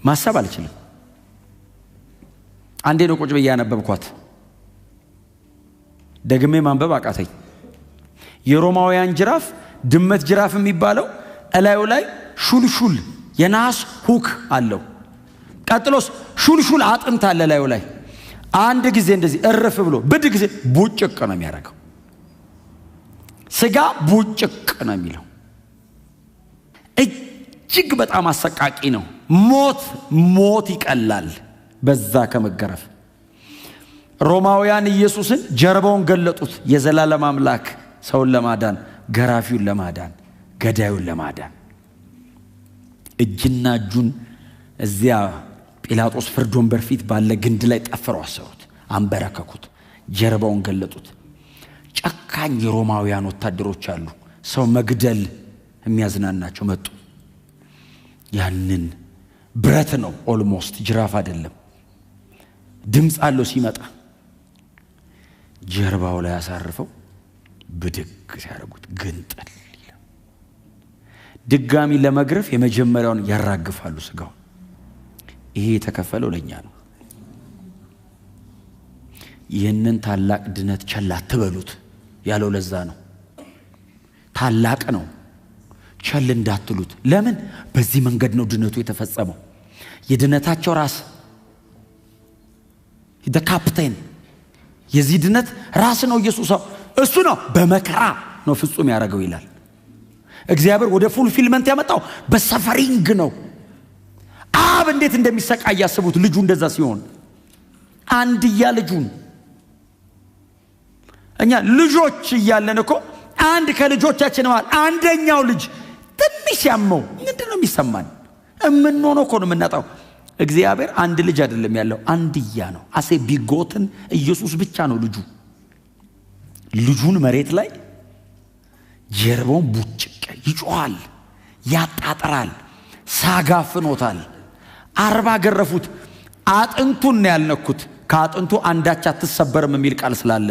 ማሰብ አልችልም። አንዴ ነው ቁጭ ብዬ ያነበብኳት፣ ደግሜ ማንበብ አቃተኝ። የሮማውያን ጅራፍ፣ ድመት ጅራፍ የሚባለው እላዩ ላይ ሹልሹል የናስ hook አለው። ቀጥሎስ ሹልሹል አጥንት አለ እላዩ ላይ። አንድ ጊዜ እንደዚህ እርፍ ብሎ ብድግ ሲል ቡጭቅ ነው የሚያደርገው። ስጋ ቡጭቅ ነው የሚለው። እጅግ በጣም አሰቃቂ ነው። ሞት ሞት ይቀላል በዛ ከመገረፍ። ሮማውያን ኢየሱስን ጀርባውን ገለጡት። የዘላለም አምላክ ሰውን ለማዳን፣ ገራፊውን ለማዳን፣ ገዳዩን ለማዳን እጅና እጁን እዚያ ጲላጦስ ፍርድ ወንበር ፊት ባለ ግንድ ላይ ጠፍረው አሰሩት፣ አንበረከኩት፣ ጀርባውን ገለጡት። ጨካኝ የሮማውያን ወታደሮች አሉ፣ ሰው መግደል የሚያዝናናቸው መጡ። ያንን ብረት ነው almost፣ ጅራፍ አይደለም። ድምፅ አለው ሲመጣ፣ ጀርባው ላይ አሳርፈው ብድግ ሲያደርጉት ግንጥል ይላል። ድጋሚ ለመግረፍ የመጀመሪያውን ያራግፋሉ ስጋውን። ይሄ የተከፈለው ለእኛ ነው። ይህንን ታላቅ ድነት ቸል አትበሉት ያለው ለዛ ነው። ታላቅ ነው፣ ቸል እንዳትሉት። ለምን? በዚህ መንገድ ነው ድነቱ የተፈጸመው። የድነታቸው ራስ፣ ካፕቴን፣ የዚህ ድነት ራስ ነው ኢየሱስ። እሱ ነው በመከራ ነው ፍጹም ያደረገው ይላል። እግዚአብሔር ወደ fulfillment ያመጣው በ suffering ነው። አብ እንዴት እንደሚሰቃይ ያስቡት። ልጁ እንደዛ ሲሆን፣ አንድያ ልጁን፣ እኛ ልጆች እያለን እኮ አንድ ከልጆቻችን መሃል አንደኛው ልጅ ትንሽ ሲያመው ምንድን ነው የሚሰማን? እምንሆነው እኮ ነው የምናጣው። እግዚአብሔር አንድ ልጅ አይደለም ያለው፣ አንድያ ነው። As a begotten ኢየሱስ ብቻ ነው ልጁ። ልጁን መሬት ላይ ጀርባውን ቡጭቅ፣ ይጮኻል፣ ያጣጥራል፣ ሳጋፍኖታል። 40 ገረፉት። አጥንቱን ነው ያልነኩት። ከአጥንቱ አንዳች አትሰበርም የሚል ቃል ስላለ።